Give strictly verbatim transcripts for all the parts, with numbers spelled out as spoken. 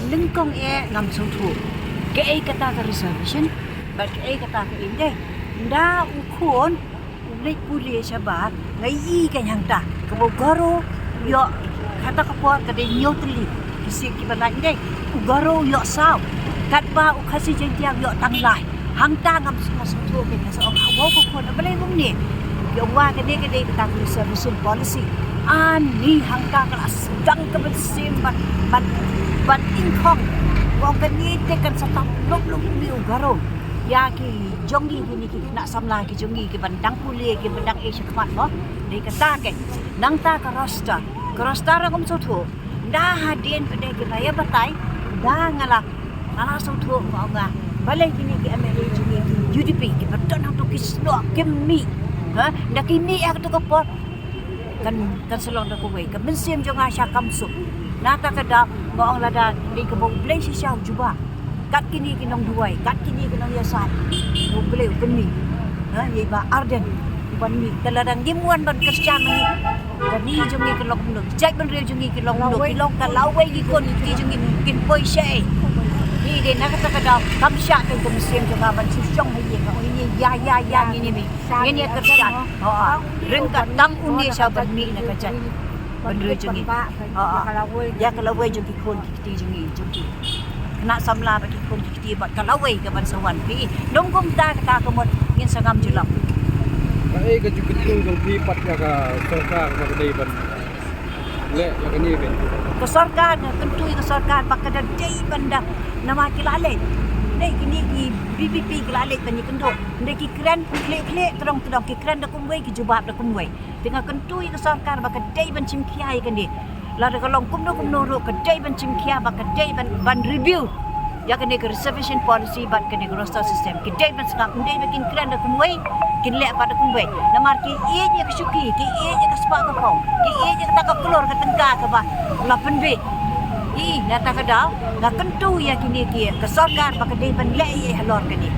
Nyngkong eh ngam sngewthuh kaei kata ka reservation bad kaei kata ka indei. Nda u khun u leit pule shabar, nga ïohi ka hangta kaba u Garo u ïoh, kata ka por ka dei hynñiew tylli ki seat kiba lait, dei u Garo u ïoh saw, katba u Khasi Jaiñtia u ïoh tang lai. Hangta ngam sngewthuh, nga sa ong, "Aw, ka khun, balei kumne?" Ki ong, "Wa, kane ka dei kata ka reservation policy." Ani hangta ka la sdang ka mynsiem ban, ban, ban ingkhong. Ka ong, "Kane te kan sa tap lum lum ïa u Garo, ïa ki jong ngi, kine ki khynnah samla ki jong ngi kiban dang pule, kiban dang ïaid shakhmat, mo." Dei kata keiñ. Nangta ka roster, ka roster ruh ngam sngewthuh. Nda hadien pat de ki la ïa batai, nda nga la, nga la sngewthuh, nga ong, "Balei kine ki M L A jong ngi ki U D P kiba don hangto ki snoh kim mih? Ha? Nda ki mih ha kato ka por, kan, kan sa long da kawei ka mynsiem jong nga sha kam suk." Nangta ka daw nga ong, "Lada dei kaba U Blei shisha u jubab, kat kine ki nongduwai, kat kine ki nongïasaid, U Blei u pynmih, ha, ïa i Bah Ardent u ban mih. Te lada ngim wan ban kyrshan ma ngi, kane jong ngi ka long kumno, jaitbynriew jong ngi ki long kumno, ki long, ka lawei ki khun ki kti jong ngi kin poi shaei?" Ni dei na kata ka daw kam shah ka mynsiem jong nga ban shu shong ha ïing, nga ong, "Ïa, ïa, ïa, ngin ïa mih, ngin ïa kyrshan." Ho, ha. Ryngkat tang une sha ban mih na ka jaitbynriew jong ngi. Ho, ha. Ïa ka lawei jong ki khun ki kti jong ngi, jong ki khynnah samla bad ki khun ki kti bad ka lawei kaban sa wan. Phi i, nym kumta kata ka mut ngin sa ngam julap. Kaei ka jingkyntu jong phi pat ïa ka sorkar ba ka dei ban leh ïa kane ka? Ka sorkar, nga kyntu ïa ka sorkar ba ka da dei ban da, namar ki la leit. Dei kine ki V P P ki la leit ban ïakynduh. Dei ki kren khlieh khlieh, tdong tdong, ki kren da kumwei, ki jubab da kumwei. Te nga kyntu ïa ka sorkar ba ka dei ban shim khia ïa kane. Lada ka long kumno kumno ruh ka dei ban shim khia, ba ka dei ban, ban review ïa kane ka reservation policy bad kane ka roster system. Ki dei ban sngap, ym dei ba kin kren da kumwei, kin leh pat da kumwei. Namar ki ïeit ïa ka shuki, ki ïeit ïa ka spah ka phew, ki ïeit ïa kata ka klur ka tyngka kaba la pynbeit. I, na kata ka daw nga kyntu ïa kine ki, ka sorkar ba ka dei ban leh ïa halor kane.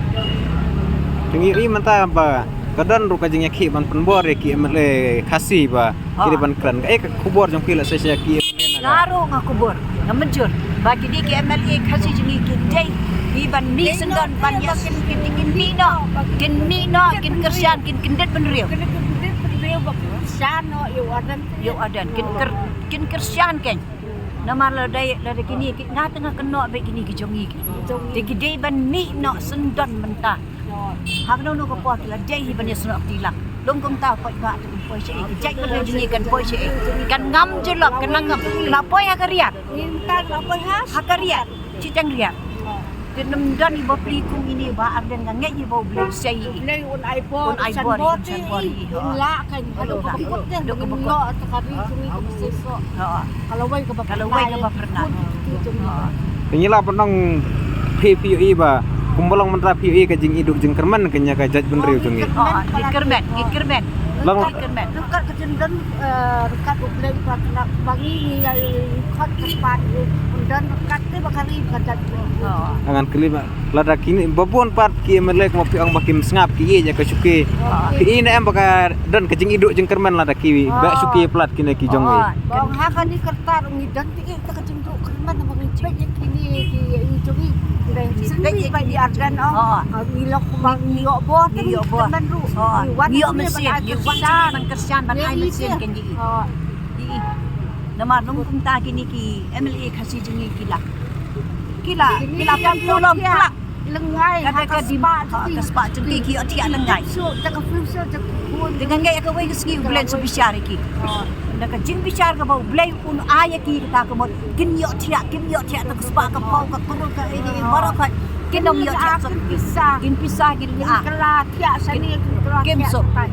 Te ngi ïohi mynta ba ka don ruh ka jingïakhih ban pynbor ïa ki M L A Khasi ba ki dei ban kren. Kaei ka khubor jong phi lehse sha ki M L A na? Nga ruh nga khubor, nga mynjur ba kine ki M L A Khasi jong ngi ki dei, ki ban mih syndon ban ïa, kin, kin mih noh, kin mih noh, kin kyrshan, kin kyndit bynriew. Kin kyndit bynriew ba kyrshan noh ïa u Ardent. Ïa u Ardent, kin kyr, kin kyrshan keiñ. Namar lada, lada kine ki, nga te nga kynnoh beit kine ki jong ngi. Te ki dei ban mih noh syndon mynta. Ha kano kano ka por ki la dei hi ban ïasnoh kti lang. Long kumta poi ba te kan poi shaei, ki jaitbynriew jong ngi kan poi shaei? Kan ngam julap, kan ngam. Kan poi ha ka riat. Mynta kan poi ha, ha ka riat. Shi jong riat. Te nym don i bapli kum ine i Bah Ardent, nga ngeit i ba U Blei u sei ïa i. U Blei un ai bor, un ai bor ïa i, un san bor ïa i. Lah kan, haduh ka bakut te, haduh ka bakut. Ka lawei kaba, ka lawei kaba pyrnai. Te ngi lah ban ong phi, phi ïohi ba kumba long mynta phi ïohi ka jingïaduh jingkyrmen kane ka jaitbynriew jong ngi. Ki kyrmen, ki kyrmen. Long ki kyrmen. Ryngkat ka jingdon, eh, ryngkat U Blei, ba kane ba ngi ngi ïa khot kyrpad, un don ryngkat te ba ka ri ba ka jaitbynriew. Ngan kylli ba lada kine ba bun pat ki M L A kumba phi ong ba kim sngap, ki ïeit ïa ka shuki. Phi i ne em ba ka don ka jingïaduh jingkyrmen lada ki beh shuki palat kine ki jong ngi? Ba ong ha kane ka rta ruh ngi don te ïa ka jingduh kyrmen ba ngi peit ïa kine ki, ïa i jong ngi. Ngi peit ïa i Ardent, ong. Ngi long kumba ngi ïoh bor, ngi ïoh bor. Ngi ïoh mynsiem, ngi wan ban kyrshan, ban ai mynsiem keiñ ïa i. Namar long kumta kine ki M L A Khasi jong ngi ki la, ki la, ki la pynlong plak. Lyngngai ha ka spah jong ki, ki ïohthiah lyngngai. Te nga ngeit ha kawei ka sngi U Blei un sa bishar ïa ki. Da ka jingbishar kaba U Blei un ai ïa ki, kata ka mut kin ïohthiah, kin ïohthiah da ka spah ka phew, ka klur, ka ine i baroh ka, kin ym ïohthiah shuh. Kin pisa, kin kylla thiah shane, kin kylla thiah shatai.